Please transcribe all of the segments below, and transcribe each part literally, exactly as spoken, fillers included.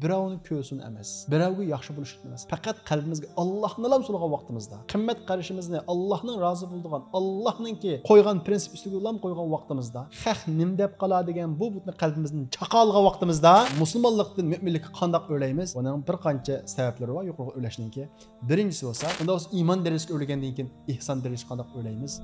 بىراۋنى كۆرسۇن ئەمەس، بىراۋگە ياخشى بولۇش ئۈچۈن ئەمەس، پەقەت قەلبىمىزگە ئاللاھنىلا سۇنغان ۋاقتىمىزدا، قىممەت قارىشىمىزنى ئاللاھنىڭ رازى بولىدىغان، ئاللاھنىڭكى قويغان پرىنسىپ ئۈستىگىلا قويغان ۋاقتىمىزدا، خەق نېمە دەپ قالا دېگەن بۇ بۇتنى قەلبىمىزدىن چاقالىغان ۋاقتىمىزدا، مۇسۇلمانلىقتىن مۆمىنلىككە قانداق ئۆرلەيمىز؟ بۇنىڭ بىر قانچە سەۋەبلىرى بار يۇقىرىغا ئۆرلەشنىڭكى. بىرىنچىسى بولسا، ئۇنداق بولسا ئىمان دەرىجىسىگە ئۆرلىگەندىن كېيىن ئېھسان دەرىجىسىگە قانداق ئۆرلەيمىز؟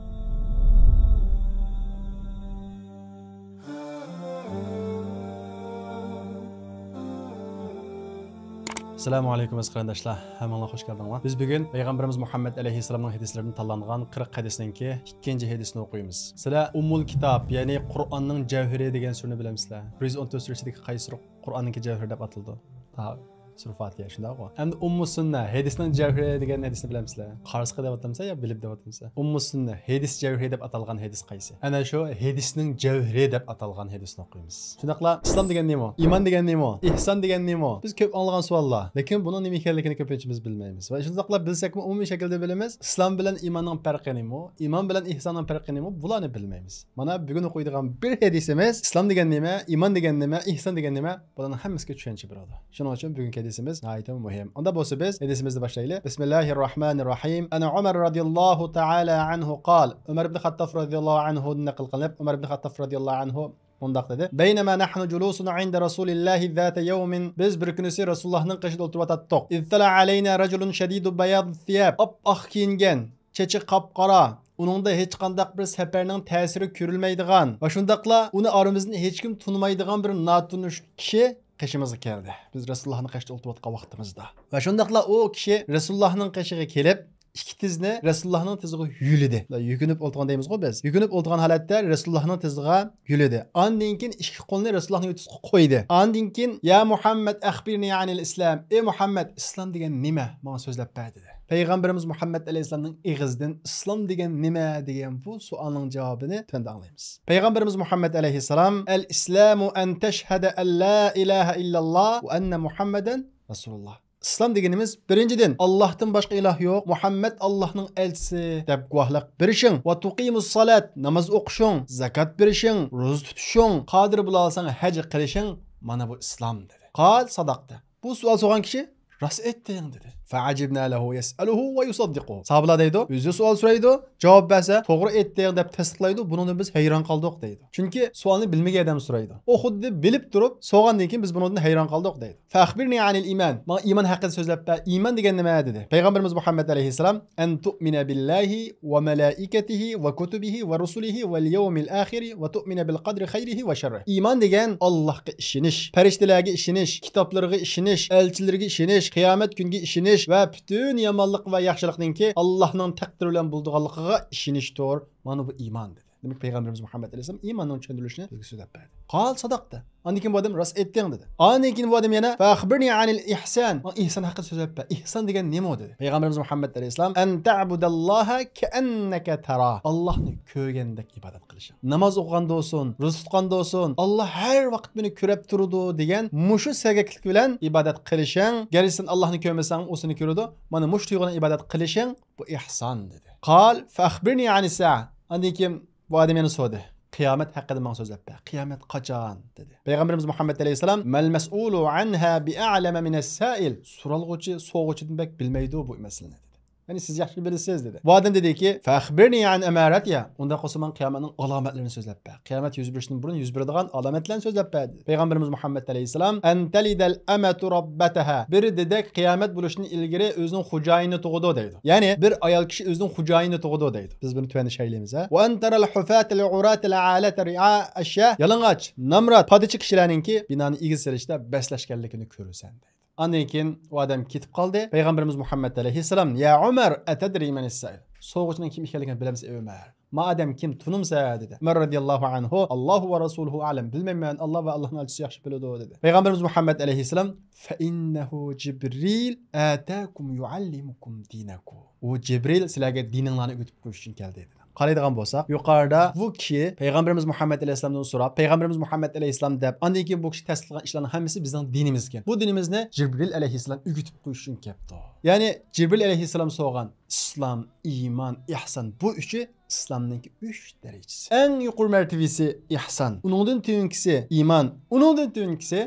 ئەسسالامۇ ئەلەيكۇم ئەزىز قېرىنداشلار، ھەممىڭلار خوش كەلدىڭلار. بىز بۈگۈن پەيغەمبىرىمىز مۇھەممەد ئەلەيھىسسالامنىڭ ھەدىسلىرىدىن تاللانغان قىرىق ھەدىسنىڭكى ئىككىنچى ھەدىسىنى ئوقۇيمىز. سىلەر ئۇممۇل كىتاب، يەنى قۇرئاننىڭ جەۋھىرى دېگەن سۈرىنى بىلەمسىلەر؟ بىر يۈز ئون تۆت سۈرە ئىچىدىكى قايسى سۈرە قۇرئاننىڭكى جەۋھىرى دەپ ئاتىلىدۇ؟ تاھا، سۈرە فاتىھە، شۇنداققۇ؟ ئەمدى ئۇممۇ سۈننە، ھەدىسنىڭ جەۋھىرى دېگەن ھەدىسنى بىلەمسىلەر؟ قارىسقا دەپ ئاتامسىلەر يا بىلىپ دەپ ئاتامسىلەر؟ ئۇممۇ سۈننە، ھەدىس جەۋھىرى دەپ ئاتالغان ھەدىس قايسى؟ ئەنە شۇ ھەدىسنىڭ جەۋھىرى دەپ ئاتالغان ھەدىسنى ئوقۇيمىز. شۇنداقلا ئىسلام دېگەن نېمە؟ ئىمان دېگەن نېمە؟ ئېھسان دېگەن نېمە؟ بىز كۆپ ئاڭلىغان سوئاللار. لېكىن بۇنىڭ نېمە ئىكەنلىكىنى كۆپىنچىمىز بىلمەيمىز. ۋە شۇنداقلا بىلسەكمۇ ئومۇمىي شەكىلدە بىلىمىز. ئىسلام بىلەن ئىماننىڭ پەرقى نېمە؟ ئىمان بىلەن ئېھساننىڭ پەرقى نېمە؟ بۇلارنى بىلمەيمىز. مانا بۈگۈن ئوقۇيدىغان بىر ھەدىسىمىز ئىسلام دېگەن نېمە، ئىمان دېگەن نېمە، ئېھسان دېگەن نېمە، بۇلارنىڭ ھەممىسىگە چۈشەنچە بېرىدۇ. شۇنىڭ ئۈچۈن بۈگۈنكى ھەدىسىمىز ناھايىتى مۇھىم. ئۇندا بولسا بىز ھەدىسىمىزنى باشلايلى. بىسمىللاھىر راھمانىر راھىم. ئەن ئۇمەر رازىياللاھۇ تائالا ئەنھۇ قال. ئۆمەر ئىبن خەتتاب رازىياللاھۇ ئەنھۇدىن نەقىل قىلىنىپ، ئۆمەر ئىبن خەتتاب رازىياللاھۇ ئەنھۇ مۇنداق دېدى: بەينەما نەھنۇ جۇلۇسۇن ئىندە رەسۇلىللاھى زاتە يەۋمىن. بىز بىر كۈنىسى رەسۇلۇللاھنىڭ قېشىدا ئولتۇرۇۋاتاتتۇق. ئىز تەلە ئەلەينا رەجۇلۇن شەدىدۇ بەياز سىياب. ئاپئاق كىيىنگەن، چېچى قاپقارا، ئۇنىڭدا ھېچقانداق بىر سەپەرنىڭ تەسىرى كۆرۈلمەيدىغان ۋە شۇنداقلا ئۇنى ئارىمىزدىن ھېچكىم تونۇمايدىغان بىر ناتونۇش كىشى قېشىمىزغا كەلدى. بىز رەسۇلۇللاھنىڭ قېشىدا ئولتۇرۇۋاتقان ۋاقتىمىزدا. ۋە شۇنداقلا ئۇ كىشى رەسۇلۇللاھنىڭ قېشىغا كېلىپ، ئىككى تىزنى رەسۇلۇللاھنىڭ تىزىغا يۆلىدى. يۈكۈنۈپ ئولتۇرغان دەيمىزغۇ بىز. يۈكۈنۈپ ئولتۇرغان ھالەتتە رەسۇلۇللاھنىڭ تىزىغا يۆلىدى. ئاندىن كېيىن ئىككى قولىنى رەسۇلۇللاھنىڭ يوتىسىغا قويدى. ئاندىن كېيىن، يا مۇھەممەد، ئەخبىرنى ئەنىل ئىسلام. ئەي مۇھەممەد، ئىسلام دېگەن نېمە؟ ماڭا سۆزلەپ بەر، دېدى. پەيغەمبىرىمىز مۇھەممەد ئەلەيھىسسالامنىڭ ئېغىزىدىن ئىسلام دېگەن نېمە دېگەن بۇ سوئالنىڭ جاۋابىنى تۆۋەندە ئاڭلايمىز. پەيغەمبىرىمىز مۇھەممەد ئەلەيھىسسالام، ئەل ئىسلامۇ ئەن تەشھەدە ئەن لا ئىلاھە ئىللاللا ۋە ئەننە مۇھەممەدەن رەسۇلۇللا. ئىسلام دېگىنىمىز، بىرىنچىدىن، ئاللاھتىن باشقا ئىلاھ يوق، مۇھەممەد ئاللاھنىڭ ئەلچىسى دەپ گۇۋاھلىق بېرىشىڭ، ۋە تۇقىمۇس سالات، ناماز ئوقۇشۇڭ، زاكات بېرىشىڭ، روزا تۇتۇشۇڭ، قادىر بولالىساڭ ھەج قىلىشىڭ، مانا بۇ ئىسلام، دېدى. قال ساداقتا. بۇ سوئال سورىغان كىشى، راست ئېيتتىڭ، دېدى. فەئەجىبنا لەھۇ يەسئەلۇھۇ ۋە يۇسەددىقۇ. ساھابىلار دەيدۇ، ئۆزى سوئال سورايدۇ، جاۋاب بەرسە، توغرا ئېيتتىڭ دەپ تەستىقلايدۇ، بۇنىڭدىن بىز ھەيران قالدۇق، دەيدۇ. چۈنكى سوئالنى بىلمىگەن ئادەم سورايدۇ. ئۇ خۇددى بىلىپ تۇرۇپ سورىغاندىن كېيىن بىز بۇنىڭدىن ھەيران قالدۇق، دەيدۇ. فەئەخبىرنى ئەنىل ئىمان. ماڭا ئىمان ھەققىدە سۆزلەپ بەر. ئىمان دېگەن نېمە؟ دېدى. پەيغەمبىرىمىز مۇھەممەد ئەلەيھىسسالام، ئەن تۇئمىنە بىللاھى ۋە مەلائىكەتىھى ۋە كۇتۇبىھى ۋە رۇسۇلىھى ۋەل يەۋمىل ئاخىرى ۋە تۇئمىنە بىل قەدرى خەيرىھى ۋە شەررىھى. ئىمان دېگەن ئاللاھقا ئىشىنىش، پەرىشتىلەرگە ئىشىنىش، كىتابلىرىغا ئىشىنىش، ئەلچىلىرىگە ئىشىنىش، قىيامەت كۈنىگە ئىشىنىش ۋە پۈتۈن يامانلىق ۋە ياخشىلىقنىڭكى ئاللاھنىڭ تەقدىرى بىلەن بولىدىغانلىقىغا ئىشىنىشتۇر. مانا بۇ ئىمان، دېدى. دېمەك، پەيغەمبىرىمىز مۇھەممەد ئەلەيھىسسالام ئىماننىڭ چۈشەندۈرۈلۈشىنى بىزگە سۆزلەپ بەردى. قال ساداقتا. ئاندىن كېيىن بۇ ئادەم راست ئېيتتىڭ، دېدى. ئاندىن كېيىن بۇ ئادەم يەنە فەخبىرنى ئەنىل ئىھسان. ماڭا ئېھسان ھەققىدە سۆزلەپ بەر. ئېھسان دېگەن نېمە ئۇ؟ دېدى. پەيغەمبىرىمىز مۇھەممەد ئەلەيھىسسالام، ئەن تەبۇدەللاھە كەئەننەكە تەرا. ئاللاھنى كۆرگەندەك ئىبادەت قىلىشىڭ. ناماز ئوقۇغاندا بولسۇن، روزا تۇتقاندا بولسۇن، ئاللاھ ھەر ۋاقىت مېنى كۆرەپ تۇرىدۇ دېگەن مۇشۇ سەگەكلىك بىلەن ئىبادەت قىلىشىڭ. گەرچە سەن ئاللاھنى كۆرمىسەڭ، ئۇ سېنى كۆرىدۇ. مانا مۇشۇ تۇيغۇ بىلەن ئىبادەت قىلىشىڭ، بۇ ئېھسان، دېدى. قال فەخبىرنى ئەنىس سائە. ئاندىن كېيىن بۇ ئادەم يەنە سورىدى. قىيامەت ھەققىدە ماڭا سۆزلەپ بەر. قىيامەت قاچان؟ دېدى. پەيغەمبىرىمىز مۇھەممەد ئەلەيھىسسالام، مەل مەسئۇلۇ ئەنھا بىئەلەمە مىنەس سائىل. سورالغۇچى سورىغۇچىدىن بەك بىلمەيدۇ بۇ مەسىلىنى، دېدى. يەنى سىز ياخشى بىلىسىز، دېدى. بۇ ئادەم دېدىكى، فەخبىرنى ئەن ئەمارەتىھا. ئۇنداق بولسا ماڭا قىيامەتنىڭ ئالامەتلىرىنى سۆزلەپ بەر. قىيامەت يۈز بېرىشتىن بۇرۇن يۈز بېرىدىغان ئالامەتلەرنى سۆزلەپ بەر، دېدى. پەيغەمبىرىمىز مۇھەممەد ئەلەيھىسسالام، ئەن تەلىدەل ئەمەتۇ رەببەتەھا. بىر دېدەك قىيامەت بولۇشتىن ئىلگىرى ئۆزىنىڭ خوجايىنىنى تۇغىدۇ، دەيدۇ. يەنى بىر ئايال كىشى ئۆزىنىڭ خوجايىنىنى تۇغىدۇ، دەيدۇ. بىز بۇنى تۆۋەندە شەرھلەيمىز، ھە. ۋە ئەن تەرەل ھۇفاتەل ئۇراتەل ئالەتە رىئا ئەششا. يالىڭاچ، نامرات، پادىچى كىشىلەرنىڭكى بىنانى ئېگىز سېلىشتا بەسلەشكەنلىكىنى كۆرىسەن، دەيدۇ. ئاندىن كېيىن ئۇ ئادەم كېتىپ قالدى. پەيغەمبىرىمىز مۇھەممەد ئەلەيھىسسالام، يا ئۇمەر، ئەتەدرى مەنىس سائىل؟ سورىغۇچىنىڭ كىم ئىكەنلىكىنى بىلەمسەن، ئەي ئۇمەر؟ ما ئادەم كىم، تونۇمسەن؟ دېدى. ئۇمەر رازىياللاھۇ ئەنھۇ، ئاللاھۇ ۋە رەسۇلۇھۇ ئەلەم، بىلمەيمەن، ئاللا ۋە ئاللانىڭ ئەلچىسى ياخشى بىلىدۇ، دېدى. پەيغەمبىرىمىز مۇھەممەد ئەلەيھىسسالام، فەئىننەھۇ جىبرىل ئەتاكۇم يۇئەللىمۇكۇم دىنەكۇم. ئۇ جىبرىل سىلەرگە دىنىڭلارنى ئۆگىتىپ قويۇش ئۈچۈن كەلدى، دېدى. قارايدىغان بولساق، يۇقىرىدا بۇ كىشى پەيغەمبىرىمىز مۇھەممەد ئەلەيھىسسالامدىن سوراپ، پەيغەمبىرىمىز مۇھەممەد ئەلەيھىسسالام دەپ، ئاندىن كېيىن بۇ كىشى تەستىقلىغان ئىشلارنىڭ ھەممىسى بىزنىڭ دىنىمىزكەن. بۇ دىنىمىزنى جىبرىل ئەلەيھىسسالام ئۆگىتىپ قويۇش ئۈچۈن كەپتۇ. يەنى جىبرىل ئەلەيھىسسالام سورىغان ئىسلام، ئىمان، ئىھسان، بۇ ئۈچى ئىسلامنىڭكى ئۈچ دەرىجىسى. ئەڭ يۇقىرى مەرتىۋىسى ئىھسان، ئۇنىڭدىن تۆۋەنكىسى ئىمان، ئۇنىڭدىن تۆۋەنكىسى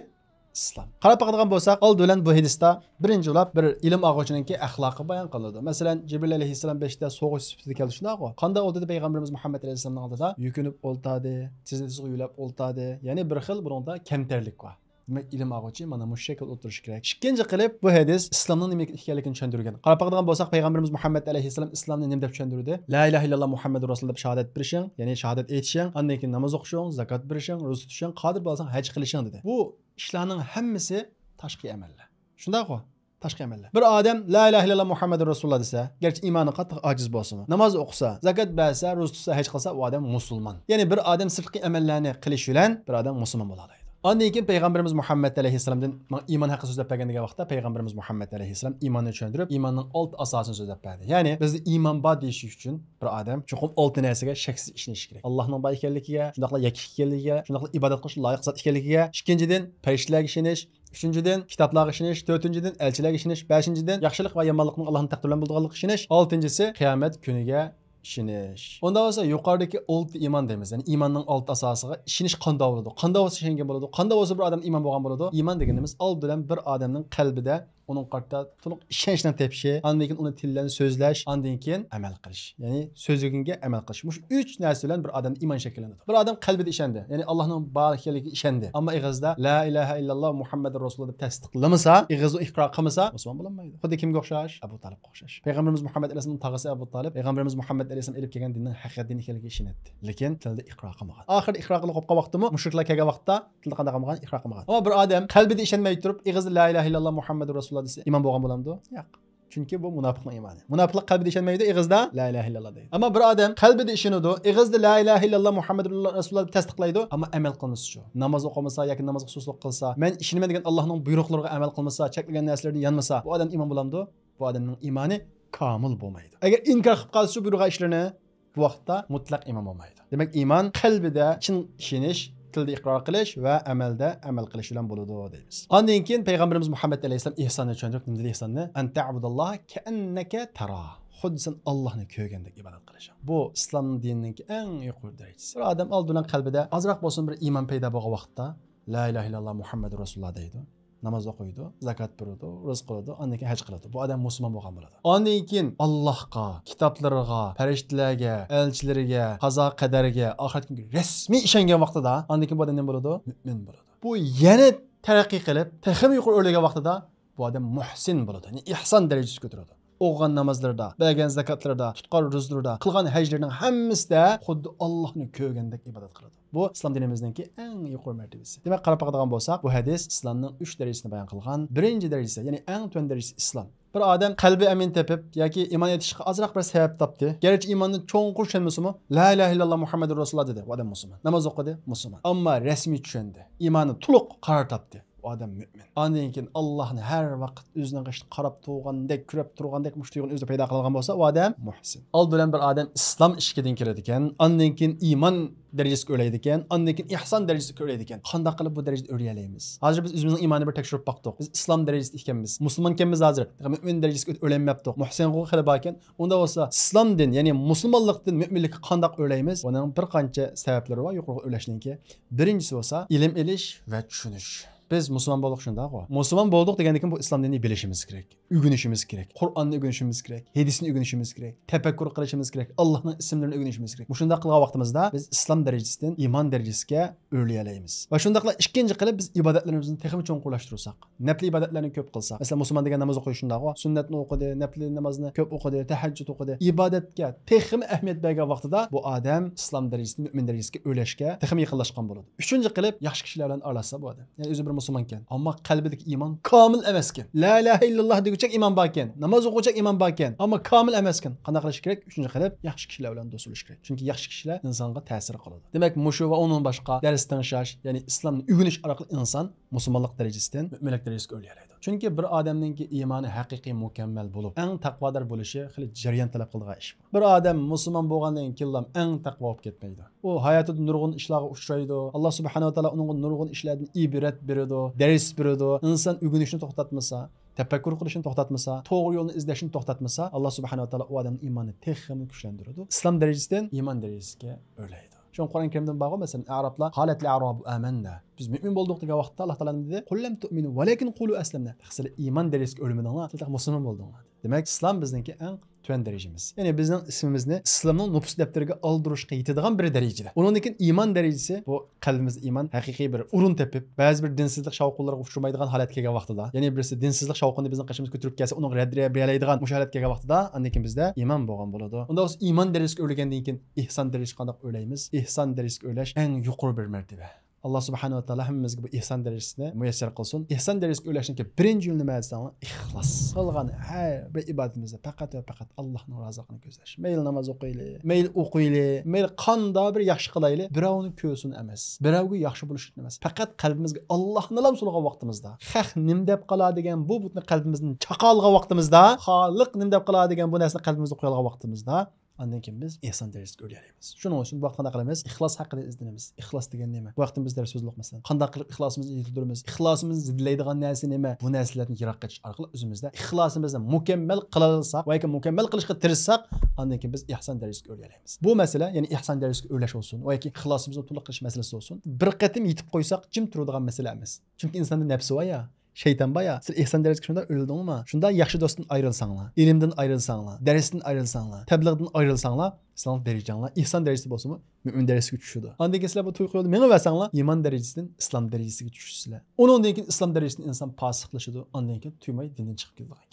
ئىسلام. قاراپ باقىدىغان بولساق، ئالدى بىلەن بۇ ھەدىستە بىرىنچى بولۇپ بىر ئىلىم ئالغۇچىنىڭكى ئەخلاقى بايان قىلىنىدۇ. مەسىلەن، جىبرىل ئەلەيھىسسالام بېشىدا سوغۇش سۈپىتىدە كەلدى، شۇنداققۇ؟ قانداق ئولتۇردى پەيغەمبىرىمىز مۇھەممەد ئەلەيھىسسالامنىڭ ئالدىدا؟ يۈكۈنۈپ ئولتاردى، تىزى تىزغا يۆلەپ ئولتاردى. يەنى بىر خىل بۇنىڭدا كەمتەرلىك بار. دېمەك، ئىلىم ئالغۇچى مانا مۇشۇ شەكىلدە ئولتۇرۇشى كېرەك. ئىككىنچى قىلىپ، بۇ ھەدىس ئىسلامنىڭ نېمە ئىكەنلىكىنى چۈشەندۈرگەن. قاراپ باقىدىغان بولساق، پەيغەمبىرىمىز مۇھەممەد ئەلەيھىسسالام ئىسلامنى نېمە دەپ چۈشەندۈردى؟ لا ئىلاھە ئىللاللا مۇھەممەدۇر رەسۇلۇللا دەپ شاھادەت بېرىشىڭ، يەنى شاھادەت ئېيتىشىڭ، ئاندىن كېيىن ناماز ئوقۇشۇڭ، زاكات بېرىشىڭ، روزا تۇتۇشۇڭ، قادىر بولساڭ ھەج قىلىشىڭ دېدى. بۇ ئىشلارنىڭ ھەممىسى تاشقى ئەمەللەر. شۇنداققۇ؟ تاشقى ئەمەللەر. بىر ئادەم لا ئىلاھە ئىللاللا مۇھەممەدۇر رەسۇلۇللا دېسە، گەرچە ئىمانى قاتتىق ئاجىز بولسىمۇ، ناماز ئوقۇسا، زاكات بەرسە، روزا تۇتسا، ھەج قىلسا، ئۇ ئادەم مۇسۇلمان. يەنى بىر ئادەم سىرتقى ئەمەللەرنى قىلىش بىلەن بىر ئادەم مۇسۇلمان بولالايدۇ. ئاندىن كېيىن پەيغەمبىرىمىز مۇھەممەد ئەلەيھىسسالامدىن ماڭا ئىمان ھەققىدە سۆزلەپ بەرگەن دېگەن ۋاقىتتا پەيغەمبىرىمىز مۇھەممەد ئەلەيھىسسالام ئىماننى چۈشەندۈرۈپ، ئىماننىڭ ئالتە ئاساسىنى سۆزلەپ بەردى. يەنى بىزدە ئىمان بار دېيىش ئۈچۈن بىر ئادەم چوقۇم ئالتە نەرسىگە شەكسىز ئىشىنىشى كېرەك. ئاللاھنىڭ بار ئىكەنلىكىگە، شۇنداقلا يەككە ئىكەنلىكىگە، شۇنداقلا ئىبادەت قىلىشقا لايىق زات ئىكەنلىكىگە. ئىككىنچىدىن، پەرىشتىلەرگە ئىشىنىش. ئۈچىنچىدىن، كىتابلارغا ئىشىنىش. تۆتىنچىدىن، ئەلچىلەرگە ئىشىنىش. بەشىنچىدىن، ياخشىلىق ۋە يامانلىقنىڭ ئاللاھنىڭ تەقدىرى بىلەن بولىدىغانلىقىغا ئىشىنىش. ئالتىنچىسى، قىيامەت كۈنىگە ئىشىنىش. ئۇنداق بولسا، يۇقىرىدىكى ئالتە ئىمان دەيمىز، يەنى ئىماننىڭ ئالتە ئاساسىغا ئىشىنىش قانداق بولىدۇ؟ قانداق بولسا ئىشەنگەن بولىدۇ؟ قانداق بولسا بىر ئادەم ئىمان بولغان بولىدۇ؟ ئىمان دېگىنىمىز ئالدى بىلەن بىر ئادەمنىڭ قەلبىدە ئۇنىڭغا قارىتا تولۇق ئىشەنچنى تېپىشى، ئاندىن كېيىن ئۇنى تىل بىلەن سۆزلەش، ئاندىن كېيىن ئەمەل قىلىش. يەنى سۆزلىگىنىگە ئەمەل قىلىش. مۇشۇ ئۈچ نەرسە بىلەن بىر ئادەمدە ئىمان شەكىللىنىدۇ. بىر ئادەم قەلبىدە ئىشەندى، يەنى ئاللاھنىڭ بار ئىكەنلىكىگە ئىشەندى. ئەمما ئېغىزدا لا ئىلاھە ئىللاللا مۇھەممەدۇر رەسۇلۇللا دەپ تەستىقلىمىسا، ئېغىزدا ئىقرار قىلمىسا، مۇسۇلمان بولالمايدۇ. خۇددى كىمگە ئوخشاش؟ ئەبۇ تالىپقا ئوخشاش. پەيغەمبىرىمىز مۇھەممەد ئەلەيھىسسالامنىڭ تاغىسى ئەبۇ تالىپ پەيغەمبىرىمىز مۇھەممەد ئەلەيھىسسالام ئېلىپ كەلگەن دىننىڭ ھەقىقەت دىنى ئىكەنلىكىگە ئىشىنەتتى. لېكىن تىلدا ئىقرار قىلمىغان. ئاخىرىدا ئىقرار قىلىپ قوپقان ۋاقتىمۇ مۇشرىكلار كەلگەن ۋاقىتتا تىلدا قانداق قىلمىغان؟ ئىقرار قىلمىغان. ئەمما بىر ئادەم قەلبىدە ئىشەنمەي تۇرۇپ، ئېغىزدا لا ئىلاھە ئىللاللا مۇھەممەدۇر رەسۇلۇللا دېسە، ئىمان بولغان بولامدۇ؟ ياق. چۈنكى بۇ مۇناپىقنىڭ ئىمانى. مۇناپىقلار قەلبىدە ئىشەنمەيدۇ، ئېغىزدا لا ئىلاھە ئىللاللا دەيدۇ. ئەمما بىر ئادەم قەلبىدە ئىشىنىدۇ، ئېغىزدا لا ئىلاھە ئىللاللا مۇھەممەدۇر رەسۇلۇللا دەپ تەستىقلايدۇ، ئەمما ئەمەل قىلمىسىچۇ؟ ناماز ئوقۇمىسا ياكى نامازغا سۇسلۇق قىلسا، مەن ئىشىنىمەن دېگەن ئاللاھنىڭ بۇيرۇقلىرىغا ئەمەل قىلمىسا، چەكلىگەن نەرسىلىرىدىن يانمىسا، بۇ ئادەم ئىمان بولامدۇ؟ بۇ ئادەمنىڭ ئىمانى كامىل بولمايدۇ. ئەگەر ئىنكار قىلىپ قالسىچۇ بۇيرۇغان ئىشلىرىنى، بۇ ۋاقىتتا مۇتلەق ئىمان بولمايدۇ. دېمەك، ئىمان قەلبىدە چىن ئىشىنىش، تىلدا ئىقرار قىلىش ۋە ئەمەلدە ئەمەل قىلىش بىلەن بولىدۇ دەيمىز. ئاندىن كېيىن پەيغەمبىرىمىز مۇھەممەد ئەلەيھىسسالام ئېھساننى چۈشەندۈرۈپ، نېمە دېدى ئېھساننى؟ «أن تعبد الله كأنك تراه.» خۇددى سەن ئاللاھنى كۆرگەندەك ئىبادەت قىلىشىڭ. بۇ ئىسلام دىنىنىڭكى ئەڭ يۇقىرى دەرىجىسى. بىر ئادەم ئالدى بىلەن قەلبىدە ئازراق بولسۇن بىر ئىمان پەيدا بولغان ۋاقىتتا، لا ئىلاھە ئىللاللا مۇھەممەدۇر رەسۇلۇللا دەيدۇ. ناماز ئوقۇيدۇ، زاكات بېرىدۇ، روزا قىلىدۇ، ئاندىن كېيىن ھەج قىلىدۇ. بۇ ئادەم مۇسۇلمان بولغان بولىدۇ. ئاندىن كېيىن ئاللاھقا، كىتابلىرىغا، پەرىشتىلەرگە، ئەلچىلىرىگە، قازا قەدەرگە، ئاخىرەت كۈنگە رەسمىي ئىشەنگەن ۋاقتىدا، ئاندىن كېيىن بۇ ئادەم نېمە بولىدۇ؟ مۆمىن بولىدۇ. بۇ يەنە تەرەققىي قىلىپ، تېخىمۇ يۇقىرى ئۆرلىگەن ۋاقتىدا بۇ ئادەم مۇھسىن بولىدۇ. يەنى ئېھسان دەرىجىسىگە كۆتۈرىدۇ. ئوقۇغان نامازلىرىدا، بەرگەن زاكاتلىرىدا، تۇتقان روزىلىرىدا، قىلغان ھەجلىرىنىڭ ھەممىسىدە خۇددى ئاللاھنى كۆرگەندەك ئىبادەت قىلىدۇ. بۇ ئىسلام دىنىمىزنىڭكى ئەڭ يۇقىرى مەرتىۋىسى. دېمەك، قاراپ باقىدىغان بولساق، بۇ ھەدىس ئىسلامنىڭ ئۈچ دەرىجىسىنى بايان قىلغان. بىرىنچى دەرىجىسى، يەنى ئەڭ تۆۋەن دەرىجىسى ئىسلام. بىر ئادەم قەلبى ئەمىن تېپىپ ياكى ئىمان ئېيتىشقا ئازراق بىر سەۋەب تاپتى. گەرچە ئىماننى چوڭقۇر چۈشەنمىسىمۇ، «لا ئىلاھە ئىللاللا مۇھەممەدۇر رەسۇلۇللا» دېدى، بۇ ئادەم مۇسۇلمان. ناماز ئوقۇدى، مۇسۇلمان. ئەمما رەسمىي چۈشەندى. ئىمانى تولۇق قارار تاپتى. ئۇ ئادەم مۆمىن. ئاندىن كېيىن ئاللاھنى ھەر ۋاقىت ئۆزىنىڭ قېشىدا قاراپ تۇرغاندەك، كۆرۈپ تۇرغاندەك مۇشۇ تۇيغۇنى ئۆزىدە پەيدا قىلغان بولسا، ئۇ ئادەم مۇھسىن. ئالدى بىلەن بىر ئادەم ئىسلام ئىشىكىدىن كىرىدىكەن، ئاندىن كېيىن ئىمان دەرىجىسىگە ئۆرلەيدىكەن، ئاندىن كېيىن ئېھسان دەرىجىسىگە ئۆرلەيدىكەن. قانداق قىلىپ بۇ دەرىجىدە ئۆرلىيەلەيمىز؟ ھازىر بىز ئۆزىمىزنىڭ ئىمانىنى بىر تەكشۈرۈپ باقتۇق. بىز ئىسلام دەرىجىسىدە ئىكەنمىز، مۇسۇلمانكەنمىز ھازىر. مۆمىن دەرىجىسىگە ئۆرلەيمەپتۇق. مۇھسىنغا خېلى باركەن. ئۇنداق بولسا ئىسلامدىن، يەنى مۇسۇلمانلىقتىن مۆمىنلىككە قانداق ئۆرلەيمىز؟ بۇنىڭ بىر قانچە سەۋەبلىرى بار يۇقىرىغا ئۆرلەشنىڭكى. بىرىنچىسى بولسا ئىلىم ئېلىش ۋە چۈشىنىش. بىز مۇسۇلمان بولدۇق، شۇنداقغۇ؟ مۇسۇلمان بولدۇق دېگەندىن كېيىن بۇ ئىسلام دىنىنى بىلىشىمىز كېرەك، ئۆگىنىشىمىز كېرەك، قۇرئاننى ئۆگىنىشىمىز كېرەك، ھەدىسنى ئۆگىنىشىمىز كېرەك، تەپەككۇر قىلىشىمىز كېرەك، ئاللاھنىڭ ئىسىملىرىنى ئۆگىنىشىمىز كېرەك. مۇشۇنداق قىلغان ۋاقتىمىزدا بىز ئىسلام دەرىجىسىدىن ئىمان دەرىجىسىگە ئۆرلىيەلەيمىز. ۋە شۇنداقلا ئىككىنچى قىلىپ بىز ئىبادەتلىرىمىزنى تېخىمۇ چوڭقۇرلاشتۇرساق، نەپلى ئىبادەتلەرنى كۆپ قىلساق. مەسىلەن، مۇسۇلمان دېگەن ناماز ئوقۇش شۇنداقغۇ. سۈننەتنى ئوقۇدى، نەپلى نامازنى كۆپ ئوقۇدى، تەھەججۇد ئوقۇدى. ئىبادەتكە تېخىمۇ ئەھمىيەت بەرگەن ۋاقتىدا بۇ ئادەم ئىسلام دەرىجىسىدىن مۆمىن دەرىجىسىگە ئۆرلەشكە تېخىمۇ يېقىنلاشقان بولىدۇ. ئۈچىنچى قىلىپ، ياخشى كىشىلەر بىلەن ئارىلاشسا بۇ ئادەم. يەنى ئۆزى بىر مۇسۇلمانكەن، ئەمما قەلبىدىكى ئىمان كامىل ئەمەسكەن. لا ئىلاھە ئىللاللا دېگۈچەك ئىمان باركەن، ناماز ئوقۇغۇچەك ئىمان باركەن، ئەمما كامىل ئەمەسكەن. قانداق قىلىش كېرەك؟ ئۈچىنچى قىلىپ، ياخشى كىشىلەر بىلەن دوست بولۇش كېرەك. چۈنكى ياخشى كىشىلەر ئىنسانغا تەسىر قىلىدۇ. دېمەك، مۇشۇ ۋە ئۇنىڭ باشقا دەرس تىڭشاش، يەنى ئىسلامنى ئۆگىنىش ئارقىلىق ئىنسان مۇسۇلمانلىق دەرىجىسىدىن مۆمىنلىك دەرىجىسىگە ئۆرلىيەلەيدۇ. چۈنكى بىر ئادەمنىڭكى ئىمانى ھەقىقىي مۇكەممەل بولۇپ، ئەڭ تەقۋادار بولۇشى خېلى جەريان تەلەپ قىلىدىغان ئىش بۇ. بىر ئادەم مۇسۇلمان بولغاندىن كېيىنلا ئەڭ تەقۋا بولۇپ كەتمەيدۇ. ئۇ ھاياتىدا نۇرغۇن ئىشلارغا ئۇچرايدۇ. ئاللا سۇبھانەھۇ ۋە تائالا ئۇنىڭغا نۇرغۇن ئىشلاردىن ئىبرەت بېرىدۇ، دەرس بېرىدۇ. ئىنسان ئۆگىنىشنى توختاتمىسا، تەپەككۇر قىلىشنى توختاتمىسا، توغرا يولنى ئىزدەشنى توختاتمىسا، ئاللا سۇبھانەھۇ ۋە تائالا ئۇ ئادەمنىڭ ئىمانىنى تېخىمۇ كۈچلەندۈرىدۇ. ئىسلام دەرىجىسىدىن ئىمان دەرىجىسىگە ئۆرلەيدۇ. شۇڭا قۇرئان كەرىمدە بارغۇ، مەسىلەن، ئەرابلار، قالەتىل ئەرابۇ ئامەننا. بىز مۆمىن بولدۇق دېگەن ۋاقىتتا ئاللا تائالا نېمە دېدى؟ قۇل لەم تۇئمىنۇ ۋەلەكىن قۇلۇ ئەسلەمنا. تېخى سىلەر ئىمان دەرىجىسىگە ئۆرلىمىدىڭلار، سىلەر تېخى مۇسۇلمان بولدۇڭلار. دېمەك، ئىسلام بىزنىڭكى ئەڭ تۆۋەن دەرىجىمىز. يەنى بىزنىڭ ئىسمىمىزنى ئىسلامنىڭ نوپۇس دەپتىرىگە ئالدۇرۇشقا يېتىدىغان بىر دەرىجىدە. ئۇنىڭدىن كېيىن ئىمان دەرىجىسى، بۇ قەلبىمىزدە ئىمان ھەقىقىي بىر ئورۇن تېپىپ، بەزى بىر دىنسىزلىق شاۋقۇنلىرىغا ئۇچرىمايدىغان ھالەتكە كەلگەن ۋاقتىدا، يەنى بىرسى دىنسىزلىق شاۋقۇنىنى بىزنىڭ قېشىمىزغا كۆتۈرۈپ كەلسە، ئۇنىڭغا رەددىيە بېرەلەيدىغان مۇشۇ ھالەتكە كەلگەن ۋاقتىدا، ئاندىن كېيىن بىزدە ئىمان بولغان بولىدۇ. ئۇنداق بولسا ئىمان دەرىجىسىگە ئۆرلىگەندىن كېيىن ئېھسان دەرىجىسىگە قانداق ئۆرلەيمىز؟ ئېھسان دەرىجىسىگە ئۆرلەش ئەڭ يۇقىرى بىر مەرتىبە. ئاللا سۇبھانەھۇ ۋە تائالا ھەممىمىزگە بۇ ئېھسان دەرىجىسىنى مۇيەسسەر قىلسۇن. ئېھسان دەرىجىسىگە ئۆرلەشنىڭكى بىرىنچى يولى نېمە دېسەڭلار، ئىخلاس. قىلغان ھەر بىر ئىبادىتىمىزدە پەقەت ۋە پەقەت ئاللانىڭ رازىلىقىنى كۆزلەش. مەيلى ناماز ئوقۇيلى، مەيلى ئوقۇيلى، مەيلى قانداق بىر ياخشى قىلايلى، بىراۋنى كۆرسۇن ئەمەس، بىراۋگە ياخشى بولۇش ئۈچۈن ئەمەس. پەقەت قەلبىمىزگە ئاللانىلا سولىغان ۋاقتىمىزدا، خەق نېمە دەپ قالا دېگەن بۇ بۇتنى قەلبىمىزدىن چاقالىغان ۋاقتىمىزدا، خالىق نېمە دەپ قالا دېگەن بۇ نەرسىنى قەلبىمىزدە قويالىغان ۋاقتىمىزدا، ئاندىن كېيىن بىز ئېھسان دەرىجىسىگە ئۆرلىيەلەيمىز. شۇنىڭ ئۈچۈن بۇ ۋاقىتتا قانداق قىلىمىز؟ ئىخلاس ھەققىدە ئىزدىنىمىز. ئىخلاس دېگەن نېمە؟ بۇ ھەقتە بىز دەرس سۆزلىدۇق، مەسىلەن. قانداق قىلىپ ئىخلاسىمىزنى يېتىلدۈرىمىز؟ ئىخلاسىمىزنى زېدىلەيدىغان نەرسە نېمە؟ بۇ نەرسىلەردىن يىراق قېچىش ئارقىلىق ئۆزىمىزدە ئىخلاسىمىزنى مۇكەممەل قىلالىساق ۋە ياكى مۇكەممەل قىلىشقا تىرىشساق، ئاندىن كېيىن بىز ئىھسان دەرىجىسىگە ئۆرلىيەلەيمىز. بۇ مەسىلە، يەنى ئىھسان دەرىجىسىگە ئۆرلەش بولسۇن ۋە ياكى ئىخلاسىمىزنى تولۇق قىلىش مەسىلىسى بولسۇن، بىر قېتىم يېتىپ قويساق، جىم تۇرىدىغان مەسىلە ئەمەس. چۈنكى ئىنساندا نەپسى بار يا، شەيتان بار يا، سىلەر ئېھسان دەرىجىسىگە شۇنداق ئۆرلىدىڭلارمۇ؟ شۇنداق ياخشى دوستتىن ئايرىلساڭلار، ئىلىمدىن ئايرىلساڭلار، دەرستىن ئايرىلساڭلار، تەبلىغدىن ئايرىلساڭلار، سىلەرنىڭ دەرىجەڭلار ئېھسان دەرىجىسى بولسىمۇ، مۆمىن دەرىجىسىگە چۈشىدۇ. ئاندىن كېيىن سىلەر بۇ تۇيقۇ يولىدا مېڭىۋەرسەڭلار، ئىمان دەرىجىسىدىن ئىسلام دەرىجىسىگە چۈشىسىلەر. ئۇنىڭدىن كېيىن ئىسلام دەرىجىسىدىن ئىنسان پاسىقلىشىدۇ، ئاندىن كېيىن تۇيماي دىندىن چىقىپ كېتىدىغان گەپ.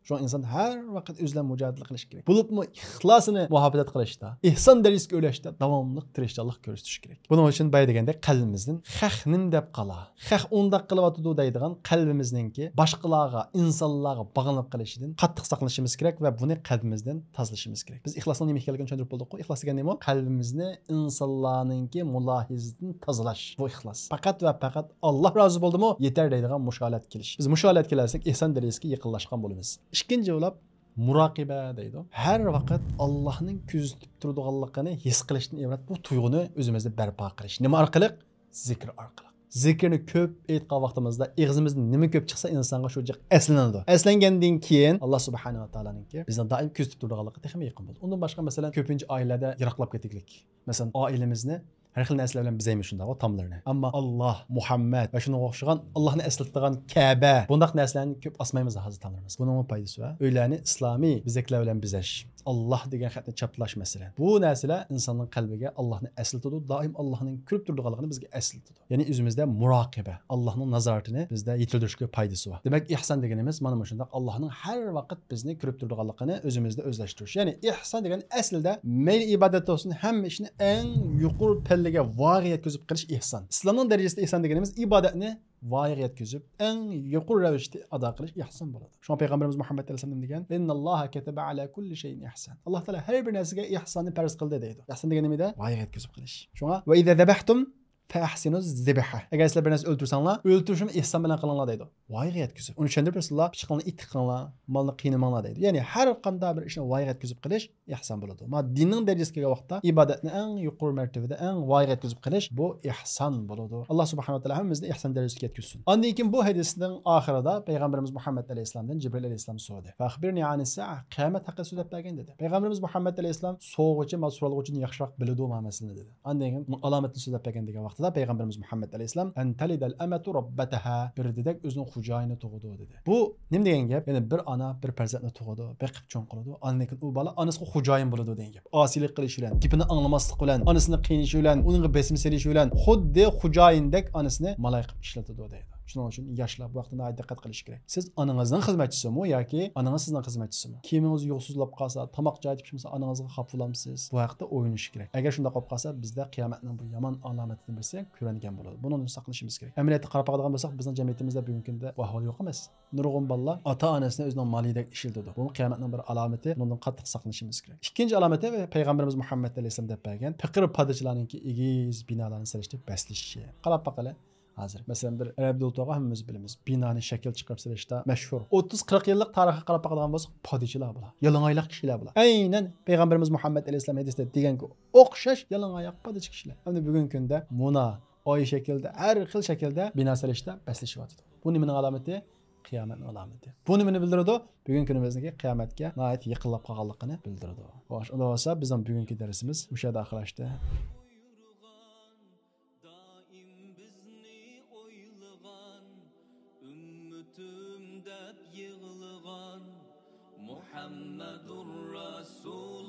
شۇڭا ئىنسان ھەر ۋاقىت ئۆزى بىلەن مۇجادىلە قىلىش كېرەك. بولۇپمۇ ئىخلاسىنى مۇھاپىزەت قىلىشتا، ئېھسان دەرىجىسىگە ئۆرلەشتە داۋاملىق تىرىشچانلىق كۆرسىتىش كېرەك. بۇنىڭ ئۈچۈن بايا دېگەندەك قەلبىمىزدىن خەق نېمە دەپ قالا، خەق ئۇنداق قىلىۋاتىدۇ دەيدىغان قەلبىمىزنىڭكى باشقىلارغا، ئىنسانلارغا باغلىنىپ قېلىشىدىن قاتتىق ساقلىنىشىمىز كېرەك ۋە بۇنى قەلبىمىزدىن تازىلىشىمىز كېرەك. بىز ئىخلاسنىڭ نېمە ئىكەنلىكىنى چۈشەندۈرۈپ بولدۇققۇ؟ ئىخلاس دېگەن نېمە؟ قەلبىمىزنى ئىنسانلارنىڭكى مۇلاھىزىدىن تازىلاش. بۇ ئىخلاس. پەقەت ۋە پەقەت ئاللا رازى بولدىمۇ يېتەر دەيدىغان مۇشۇ ھالەتكە كېلىش. بىز مۇشۇ ھالەتكە كېلەلىسەك، ئېھسان دەرىجىسىگە يېقىنلاشقان بولىمىز. ئىككىنچى بولۇپ، مۇراقىبە دەيدۇ. ھەر ۋاقىت ئاللانىڭ كۆزىتىپ تۇرىدىغانلىقىنى ھېس قىلىشتىن ئىبارەت بۇ تۇيغۇنى ئۆزىمىزدە بەرپا قىلىش. نېمە ئارقىلىق؟ زىكىر ئارقىلىق. زىكىرنى كۆپ ئېيتقان ۋاقتىمىزدا ئېغىزىمىزدىن نېمە كۆپ چىقسا، ئىنسانغا شۇ جىق ئەسلىنىدۇ. ئەسلەنگەندىن كېيىن، ئاللا سۇبھانەھۇ ۋە تائالانىڭكى بىزنى دائىم كۆزىتىپ تۇرىدىغانلىقى تېخىمۇ يېقىن بولىدۇ. ئۇندىن باشقا، مەسىلەن، كۆپىنچە ئائىلىلەردە يىراقلاپ كەتكۈلۈك. مەسىلەن، ئائىلىمىزنى ھەر خىل نەرسىلەر بىلەن بېزەيمىز شۇنداقغۇ تاملىرىنى. ئەمما ئاللا، مۇھەممەد ۋە شۇنىڭغا ئوخشىغان ئاللانى ئەسلىتىدىغان كەبە، بۇنداق نەرسىلەرنى كۆپ ئاسمايمىز ھازىر تاملىرىمىزغا. بۇنىڭمۇ پايدىسى بار. ئۆيلەرنى ئىسلامىي بېزەكلەر بىلەن بېزەش، ئاللا دېگەن خەتنى چاپلاش، مەسىلەن. بۇ نەرسىلەر ئىنساننىڭ قەلبىگە ئاللانى ئەسلىتىدۇ، دائىم ئاللانىڭ كۆرۈپ تۇرىدىغانلىقىنى بىزگە ئەسلىتىدۇ. يەنى ئۆزىمىزدە مۇراقىبە، ئاللانىڭ نازارىتىنى بىزدە يېتىلدۈرۈشكە پايدىسى بار. دېمەك، ئېھسان دېگىنىمىز مانا مۇشۇنداق، ئاللانىڭ ھەر ۋاقىت بىزنى كۆرۈپ تۇرىدىغانلىقىنى ئۆزىمىزدە ئۆزلەشتۈرۈش. يەنى ئېھسان دېگەن ئەسلىدە مەيلى ئىبادەت بولسۇن، ھەممە ئىشنى ئەڭ يۇقىرى پەللىگە، ۋايىغا يەتكۈزۈپ قىلىش ئېھسان. ئىسلامنىڭ دەرىجىسىدە ئېھسان دېگىنىمىز ئىبادەتنى ۋايىغا يەتكۈزۈپ، ئەڭ يۇقىرى رەۋىشتە ئادا قىلىش ئېھسان بولىدۇ. شۇڭا پەيغەمبىرىمىز مۇھەممەد ئەلەيھىسسالام نېمە دېگەن؟ ئىنناللاھا كەتەبە ئەلا كۇللى شەيئىن ئىھسان. ئاللا تائالا ھەر بىر نەرسىگە ئېھساننى پەرز قىلدى دەيدۇ. ئېھسان دېگەن نېمىدە؟ ۋايىغا يەتكۈزۈپ قىلىش. شۇڭا، ۋە ئىزا زەبەھتۇم فەئەھسىنۇ زىبھە. ئەگەر سىلەر بىر نەرسە ئۆلتۈرسەڭلار، ئۆلتۈرۈشنى ئېھسان بىلەن قىلىڭلار دەيدۇ. ۋايىغا يەتكۈزۈپ. ئۇنى چۈشەندۈرۈپ رەسۇلۇللا، پىچىقىڭلارنى ئېتىق قىلىڭلار، مالنى قىينىماڭلار دەيدۇ. يەنى ھەر قانداق بىر ئىشنى ۋايىغا يەتكۈزۈپ قىلىش ئېھسان بولىدۇ. ما دىننىڭ دەرىجىسىگە كەلگەن ۋاقىتتا ئىبادەتنى ئەڭ يۇقىرى مەرتىۋىدە، ئەڭ ۋايىغا يەتكۈزۈپ قىلىش، بۇ ئېھسان بولىدۇ. ئاللا سۇبھانەھۇ ۋە تائالا ھەممىمىزنى ئېھسان دەرىجىسىگە يەتكۈزسۇن. ئاندىن كېيىن بۇ ھەدىسنىڭ ئاخىرىدا پەيغەمبىرىمىز مۇھەممەد ئەلەيھىسسالامدىن جىبرىل ئەلەيھىسسالام سورىدى. فەخبىرنى ئەنىس سائە، قىيامەت ھەققىدە سۆزلەپ بەرگىن دېدى. پەيغەمبىرىمىز مۇھەممەد ئەلەيھىسسالام سورىغۇچى، ما سورالغۇچىنى ياخشىراق بىلىدۇ ما مەسىلىنى دېدى. ئاندىن كېيىن ئۇنىڭ ئالامىتىنى سۆزلەپ بەرگەن دېگەن ۋاقتىدا پەيغەمبىرىمىز مۇھەممەد ئەلەيھىسسالام، ئەن تەلىدەل ئەمەتۇ رەببەتەھا، بىر دېدەك ئۆزىنىڭ خوجايىنى تۇغىدۇ دېدى. بۇ نېمە دېگەن گەپ؟ يەنى بىر ئانا بىر پەرزەنتنى تۇغىدۇ، بېقىپ چوڭ قىلىدۇ. ئاندىن كېيىن ئۇ بالا ئانىسىغا خوجايىن بولىدۇ دېگەن گەپ. ئاسىيلىق قىلىش بىلەن، گېپىنى ئاڭلىماسلىق بىلەن، ئانىسىنى قىينىشى بىلەن، ئۇنىڭغا بېسىم سېلىشى بىلەن خۇددى خوجايىندەك ئانىسىنى مالاي قىلىپ ئىشلىتىدۇ دەيدۇ. شۇنىڭ ئۈچۈن ياشلار بۇ ھەقتە ناھايىتى دىققەت قىلىشى كېرەك. سىز ئانىڭىزنىڭ خىزمەتچىسىمۇ ياكى ئانىڭىز سىزنىڭ خىزمەتچىسىمۇ؟ كىيىمىڭىز يۇغسىزلاپ قالسا، تاماق جايىدا پىشمىسا، ئانىڭىزغا خاپا بولامسىز؟ بۇ ھەقتە ئويلىنىش كېرەك. ئەگەر شۇنداق بولۇپ قالسا، بىزدە قىيامەتنىڭ بۇ يامان ئالامىتىدىن بىرسى كۆرۈنگەن بولىدۇ. بۇنىڭدىن ساقلىنىشىمىز كېرەك. ئەمەلىيەتتە قاراپ باقىدىغان بولساق، بىزنىڭ جەمئىيىتىمىزدە بۈگۈنكى كۈندە بۇ ئەھۋال يوق ئەمەس. نۇرغۇن بالىلار ئاتا-ئانىسىنى ئۆزىنىڭ مالىدەك ئىشلىتىدۇ. بۇمۇ قىيامەتنىڭ بىر ئالامىتى، بۇنىڭدىن قاتتىق ساقلىنىشىمىز كېرەك. ئىككىنچى ئالامىتى، پەيغەمبىرىمىز مۇھەممەد ئەلەيھىسسالام دەپ بەرگەن، پېقىر پادىچىلارنىڭكى ئېگىز بىنالارنى سېلىشتا بەسلىشىشى. قاراپ باقىلى. ھازىر، مەسىلەن، بىر ئەرەب دۆلىتىغا ھەممىمىز بىلىمىز، بىنانى شەكىل چىقىرىپ سېلىشتا مەشھۇر. ئوتتۇز قىرىق يىللىق تارىخقا قاراپ باقىدىغان بولساق، پادىچىلار بۇلار. يالىڭايلاق كىشىلەر بۇلار. ئەينەن پەيغەمبىرىمىز مۇھەممەد ئەلەيھىسسالام ھەدىستە دېگەنگە ئوخشاش يالىڭاياق پادىچى كىشىلەر. ئەمدى بۈگۈنكى كۈندە مۇنا، ئاي شەكلىدە، ھەر خىل شەكىلدە بىنا سېلىشتا بەسلىشىۋاتىدۇ. بۇ نېمىنىڭ ئالامىتى؟ قىيامەتنىڭ ئالامىتى. بۇ نېمىنى بىلدۈرىدۇ؟ بۈگۈنكى كۈنىمىزدىكى قىيامەتكە ناھايىتى يېقىنلاپ قالغانلىقىنى بىلدۈرىدۇ. خوش، ئۇنداق بولسا بىزنىڭ بۈگۈنكى دەرسىمىز مۇشۇ يەردە ئاخىرلاشتى. محمد رسول